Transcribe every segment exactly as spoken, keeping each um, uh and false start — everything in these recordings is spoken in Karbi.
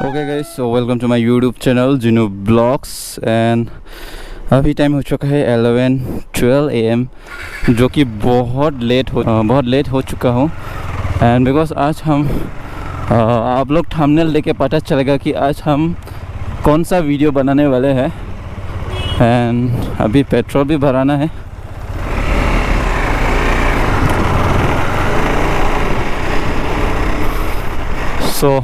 Okay guys, so welcome to my YouTube channel Jinu Vlogs, and अभी टाइम हो चुका है eleven twelve A M, जो कि बहुत लेट हो, अ, बहुत लेट हो चुका हूँ। एंड बिकॉज आज हम, अ, आप लोग थंबनेल देख के पता चलेगा कि आज हम कौन सा वीडियो बनाने वाले हैं। एंड अभी पेट्रोल भी भराना है। सो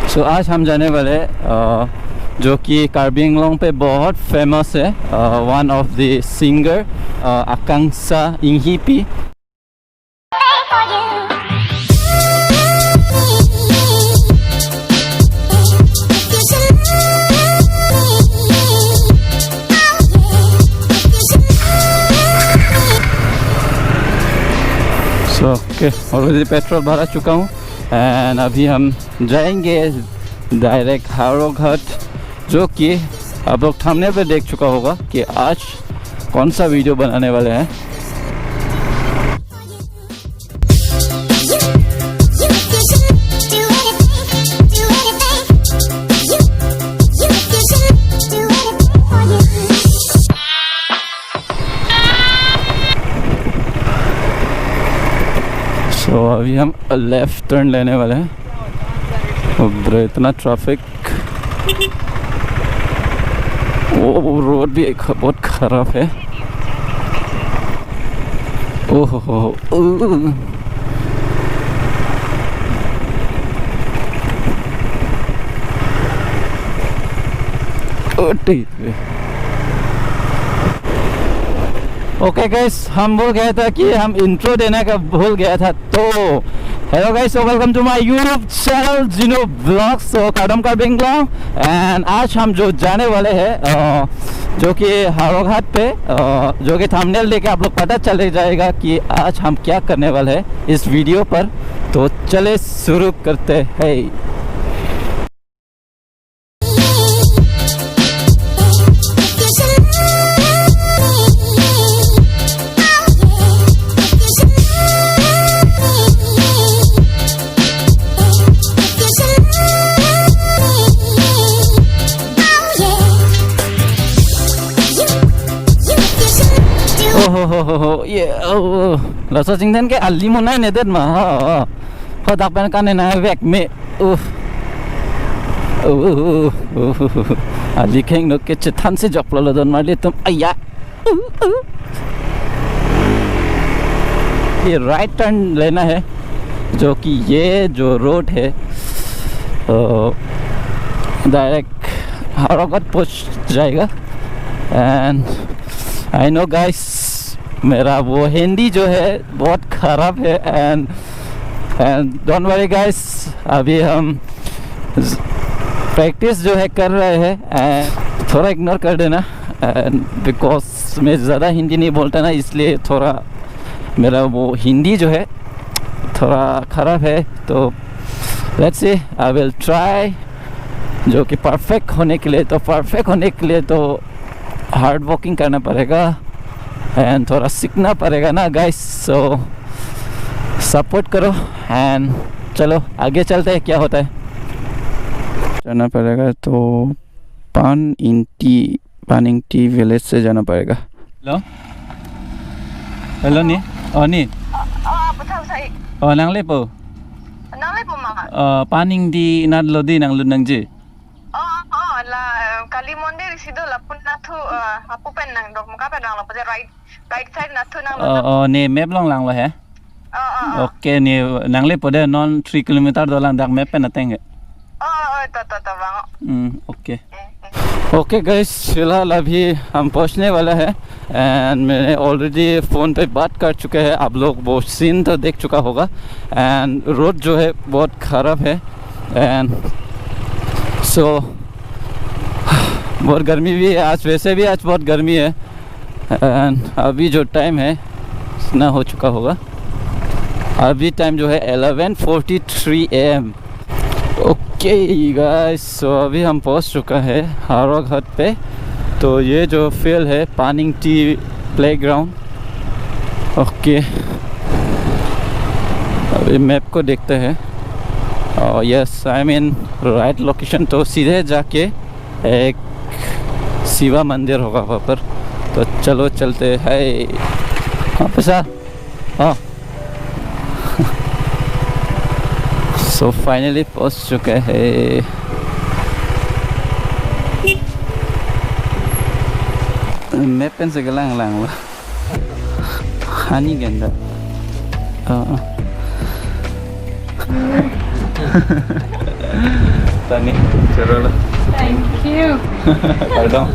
सो आज हम जाने वाले, अ, जो कि कार्बी आंगलोंग पे बहुत फेमस है, वन ऑफ द सिंगर आकांक्षा इंगीपी। सो ओके, ऑलरेडी पेट्रोल भरा चुका हूँ एंड अभी हम जाएंगे डायरेक्ट हावड़ाघाट, जो कि आप लोग थंबनेल पे देख चुका होगा कि आज कौन सा वीडियो बनाने वाले हैं। सो अभी हम लेफ्ट टर्न लेने वाले हैं। ओ ब्रो, इतना ट्रैफिक। ओ, रोड भी एक, बहुत खराब है। ओहो हो, ओ। ओ, ठीक है। ओके गाइस, हम भूल गया था कि हम इंट्रो देने का भूल गया था। तो hello guys, so welcome to my YouTube channel Jinu Vlogs। So kardom Karbi Anglong, and आज हम जो जाने वाले हैं, अ, जो कि हावड़ाघाट पे, अ, जो कि थंबनेल देख के आप लोग पता चले जाएगा कि आज हम क्या करने वाले हैं इस वीडियो पर। तो चले शुरू करते हैं। ओहो हो हो हो, ये, ओ, लाso chingthan ke ali monai nedet ma, ha, ha. Hadak pen kanenei vek me, uh. Uh, uh, uh, uh, uh. Ali kheng nok ke chethan si joklo lo don marli tum, aya. ये right turn लेना है, जो कि ये जो रोड है, डायरेक्ट हावड़ाघाट पहुंच जाएगा। एंड आई नो गाइस, मेरा वो हिंदी जो है बहुत खराब है, and and don't worry guys, अभी हम प्रैक्टिस जो है कर रहे हैं, एंड थोड़ा इग्नोर कर देना, एंड बिकॉज मैं ज़्यादा हिंदी नहीं बोलता ना, इसलिए थोड़ा मेरा वो हिंदी जो है थोड़ा ख़राब है। तो let's see, I will try, जो कि परफेक्ट होने के लिए, तो परफेक्ट होने के लिए तो हार्ड वर्किंग करना पड़ेगा एंड थोड़ा सीखना पड़ेगा ना गाइस। सो सपोर्ट करो एंड चलो आगे चलते हैं, क्या होता है। जाना पड़ेगा तो पान इंटी, पान इंटी विलेज से जाना पड़ेगा। Hello, hello ni, oh ni, Oh, oh, apa tahu saya? Oh nanglepo, Nanglepo ma? Oh, paning di natlo di nanglut nangji. Oh, oh, la, eh, Kali Mondir isi do lapu nathu, eh, apu pen nangdok muka pen nanglo, pada right, right side nathu nanglo. Oh, oh, ne map along langlo he? Oh, oh, oh. Okay, ne nanglepo de non three kilometer dolang, dak map pen ateng he. Oh, oh, to, to, to, bang. Hmm, okay. Eh, eh. Okay guys, फिलहाल अभी हम पहुंचने वाला है एंड मैंने already phone पे बात कर चुका है, आप लोग वो सीन तो देख चुका होगा। एंड रोड जो है बहुत ख़राब है एंड सो बहुत गर्मी भी है आज, वैसे भी आज बहुत गर्मी है। एंड अभी जो टाइम है इतना हो चुका होगा, अभी टाइम जो है eleven forty three A M। Okay guys, so अभी हम पहुंच चुका है हावड़ा घाट पे। तो ये जो फील्ड है पानिंगटी प्लेग्राउंड। ओके, अभी मैप को देखते हैं। Oh yes, I mean, right location. तो सीधे जाके एक शिवा मंदिर होगा वहाँ पर। तो चलो चलते हैं। हाँ, पैसा। हाँ। So finally पहुंच चुके हैं। Map pen si kelang lang lo. Hani ganda. Ah, ah. Tani, choro lo. Thank you. Kardom.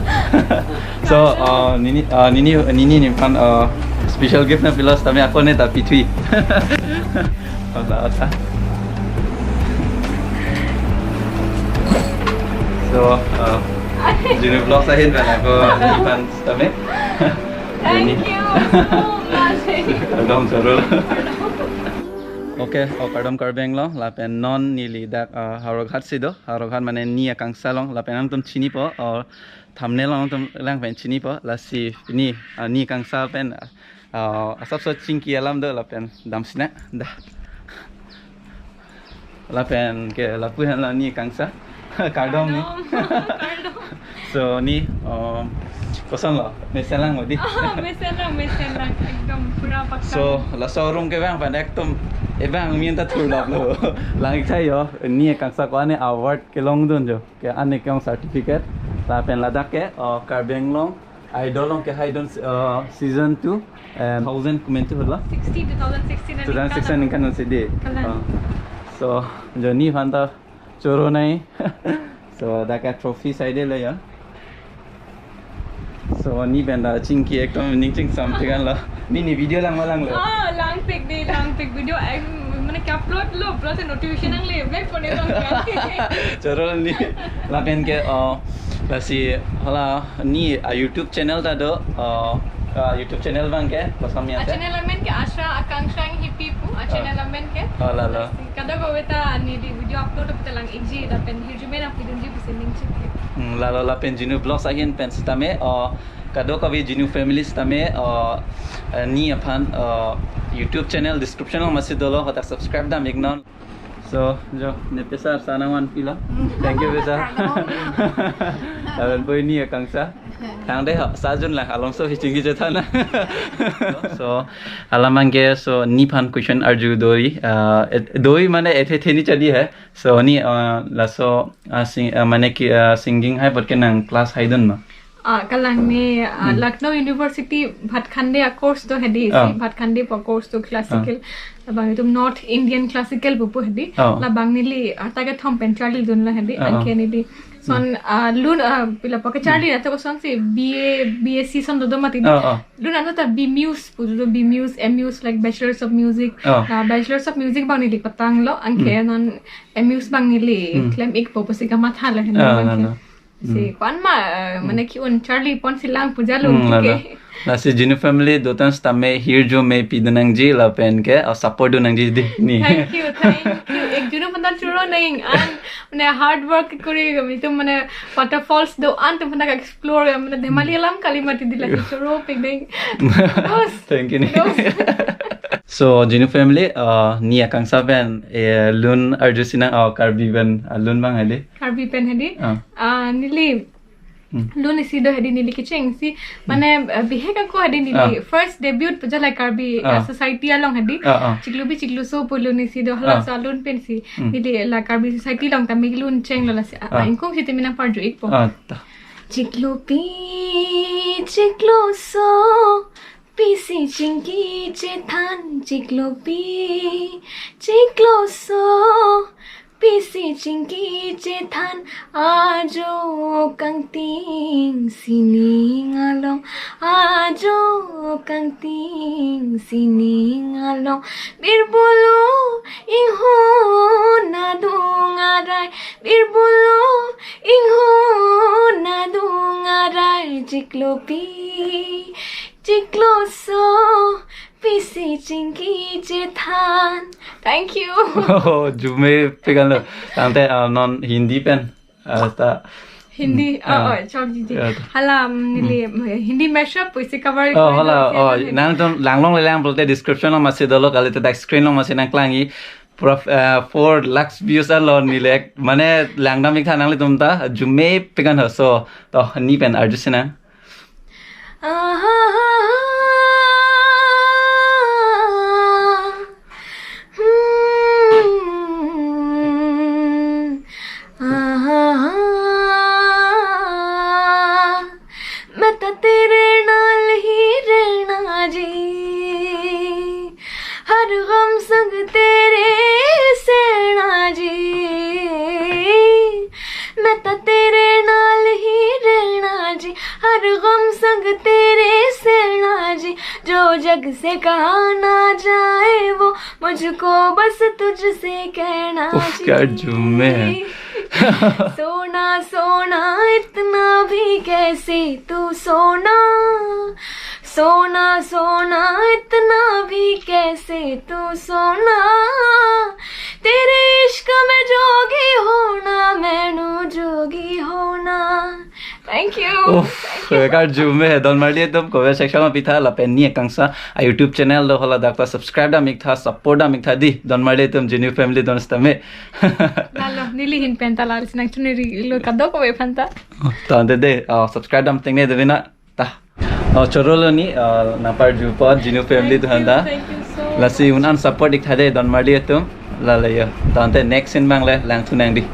So, uh, nini, uh, nini, nini nephan, uh, special gift nangpilo sitame ako ne ta pithui. Ota, ota. So, uh, Jinu Vlogs ahin pen ako nephan sitame. Thank you so much. Kardom, choro lo. Okay, oh, kardom Karbi Anglong, lapen non neli dak, uh, Howraghat si do, Howraghat mane ni akangsha along, lapen nangtum chinipo, or thumbnail along nangtum lang pen chinipo, lasi ni, uh, ni akangsha pen, uh, asapso chingki alam do, lapen damsi nang, dah. Lapen ke lapu henlo ni akangsha. Kardom ni. Kardom. Kardom. So ni, um, koson lo? Mesen lang mo di? Ah, mesen lang, mesen lang. Ekdom pura pakka. So, laso room kevang pen ekdom, ebang amen ta thurlap lo. Lang ik tha jo, ni akangsha ko-an award kelongdun jo. Ke-an ke-ong certificate. Lapen ladak ke, oh, Karbi Anglong Idol along kehaidun, uh, season two, and thousand komantu holo? Sixteen, two thousand sixteen. Two thousand sixteen aningkan, aningkan si di. Kalang. Uh, so, jo ni aphan ta choro nai. So, dak ke trophy side lo ya. So, ni pen ta chingki ekdom ning chingsam tigan lo. Ni ni video lang ma lang lo? Ah, langpik di, langpik video. Em, mane ke-upload lo, upload si notification nangle, back kone lang. Choro ni. Lapen ke, oh, lasi hala ni a YouTube channel ta do, uh, uh, YouTube channel abang ke, koson amen A te? Channel amen ke Asha Akanksha Enghipi pu, a, ah, channel amen ke. Oh, lalo. Lasi kadokave ta neli video upload pu ta lang ikji, lapen hirjume nangpidunji pusi ning chingki. Hmm, lalo lapen Jinu Vlogs ahin pen sitame, uh, kadokave Jinu family sitame, uh, uh, ni aphan, uh, YouTube channel description along masi dolo, hadak subscribe dam iknon. So, jo, ne pesa sa nangvanpilo. Thank you, pesa. Kardom. Lapen pui ni akangsha. Tangte ha, sa jun lang, alongso hiching kichethan. So, alam abang ke, so, ni aphan question arju doi, uh, et-, doi mane ethe the ni chadi hai. So, ni, uh, laso, uh, sing, uh, mane ki, uh, singing hai apot ke nang class haidun ma? Ah, kalang ni, ah, hmm, Lucknow University Bhatkhande a course do hedi, ah, si Bhatkhande pu course do classical. Ah. Labang itum North Indian classical pupu hedi. Ah. Labang neli arta kethom pen charlidun lo hedi, ah, ah, anke neli. Son, hmm, ah, lun, ah, pila pu ke charli, hmm, ato koson si B A, B S C son dodo mati di. Ah, ah. Lun ano ta B Mus pu do, B Mus, M Mus, like Bachelors of Music. Ah. Ah, Bachelors of Music abang neli patang lo, anke, hmm, non M Mus abang neli, hmm, klem ikpo pusi kamatha lo hedi, ah, abang no, ke, no. Si, hmm, ko-an ma, eh, hmm, mane ki-un charli pon si lang puja lo, hmm, ke. Lalo. Lasi Jinu family dotang sitame hirjume pidun nangji lapen ke, oh, support dun nangji di ni. Thank you, thank you. Ek Jinu aphan ta choro nang an, mane hard work kori kami itum mane waterfalls do-an atum aphan ta explore, mane Dhemali, hmm, alam kali mati di lagi choro pik ding. Dos. Thank you ni. Dos. So, Jinu family, uh, ni akangsha pen, eh, lun arjusi nang, oh, Karbi pen, uh, lun abang hedi. Karbi pen hedi. Ah. Ah, neli, hmm, lun isi do hedi neli kecheng si, hmm, mane, eh, bihek ako hedi neli, ah, first debut puja la Karbi, ah, eh, society along hedi. Ah, ah. Chiklo bi chiklo so pu lun isi do hala, ah, so lun pen si. Hmm. Neli la Karbi society along ta me lun chenglo lasi, ah, ah, ah, ingkung si temi nangparju ikpo. Ah, ta. Chiklo bi chiklo so, pisi chingki chethan, chiklo bi chiklo so, pisi chingki chethan, ajo kangting sining along, ajo kangting sining along, birbulu inghun adung arai, birbulu inghun adung arai, chiklo bi chiklo so, pisi chingki chethan. Thank you. Oh, jume pegan lo. Tangte, uh, non Hindi pen, uh, ta. Hindi, hmm, oh, ah, oh, chok ji ji. Ya, ta. Hala, um, neli, hmm, Hindi mashup pusi cover, oh, kori hala, do, oh, si nang ton langlongle lang pulote description along masi dolo, kalite dak screen along masi nangklangji. Prof, uh, four lakhs views along neli ek, mane langdam ik tha nanglitum ta, arjume pekan ho. So, to, neli pen arju sinang. मैं ਤਾਂ ਤੇਰੇ ਨਾਲ ਹੀ ਰਹਿਣਾ ਜੀ, ਹਰ ਗਮ संग तेरे सहना जी। मैं ਤਾਂ ਤੇਰੇ ਨਾਲ ਹੀ ਰਹਿਣਾ ਜੀ, ਹਰ ਗਮ संग तेरे सहना जी। जो जग से कहा ना जाए वो मुझको बस तुझसे कहना उफ, जी। क्या झूमे है। सोना सोना इतना भी कैसे तू सोना, सोना सोना इतना भी कैसे तू सोना, तेरे इश्क में जोगी होना, मैनू जोगी होना। Thank you। Uff, thank you। Ekar jume, don marli atum comment section along pitha lapen neli akangsai a YouTube channel do hala dak ta subscribe dam ik tha, support dam ik tha dei, don marli atum Genu family don sitame. Lalo, neli ahin pen ta lar sinang chuniri lo kadokave aphan ta. Oh, tangte dei, oh, subscribe dam tengne dei na. Ta. Oh, choro lo neli, oh, nangpar jupo Genu family thank you, duhan ta. Thank you so much. Lasi un-an support ik tha dei don marli atum. Lalo yo. Tangte next scene abang le langthu nang dei.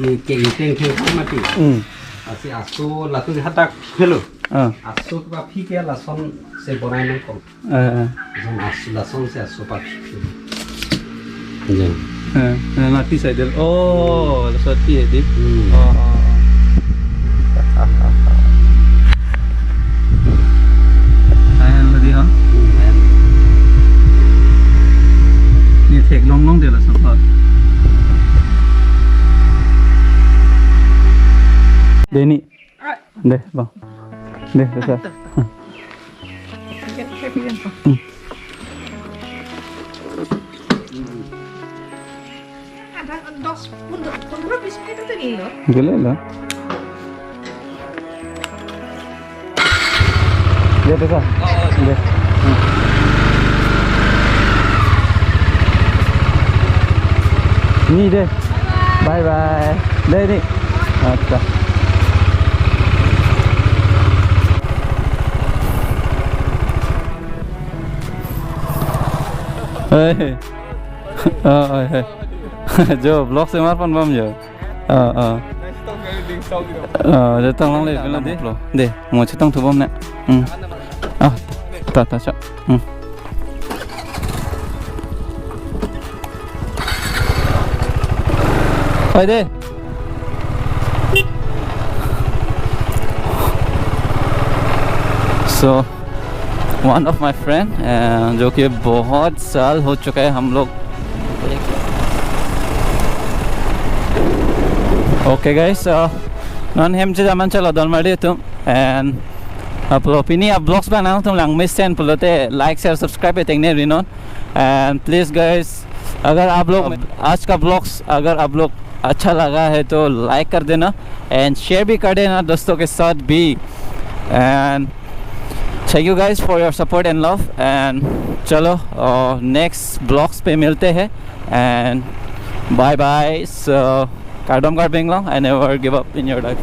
Ye, ke, ye, teng, teng, teng, mati. Hmm. Lasi aso, latum hadak, hello. Ah. Aso kepaphi ke lason si bonai nangkok. Ah, ah. Lason aso, lason si aso paphi ke. Jeng. Ah, ah, mati saidel. Oh, lason ti ya, di? Hmm. Oh, oh, oh. Ayan lo dei, ha? Hmm, ayan. Neli theklong long dei lason pa. Dei neli. Dei, bang. Dei, bisa. Ada dos, pondro, pondro, bis minit itu nih, loh. Gila lah. Dei, bisa. Dei. Neli dei. Bye bye. Dei neli. Acha. Hey. Oh, oh, hey. Jo, vlog semar pon bom jo. Ah, ah. Ah, jatang longle, vlog dei. Dei, mo chetong thu bom ne. Hmm. Ah, ta, ta, cha. Hmm. Oi dei. So, one of my friend, uh, जो कि बहुत साल हो चुका है हम लोग। Okay guys, so non hem che jaman chalo don marli atum, and aplo pini a vlogs ba nangtum lang miss ten pulote like, share, subscribe e tengne ri non. And please guys, अगर आप लोग आज का vlogs अगर आप लोग अच्छा लगा है तो like कर देना and share भी कर देना दोस्तों के साथ भी। And Thank you guys for your support and love, and chalo, uh, next vlogs pe milte hain, and bye bye. So, kardom Karbi Anglong, and never give up in your life.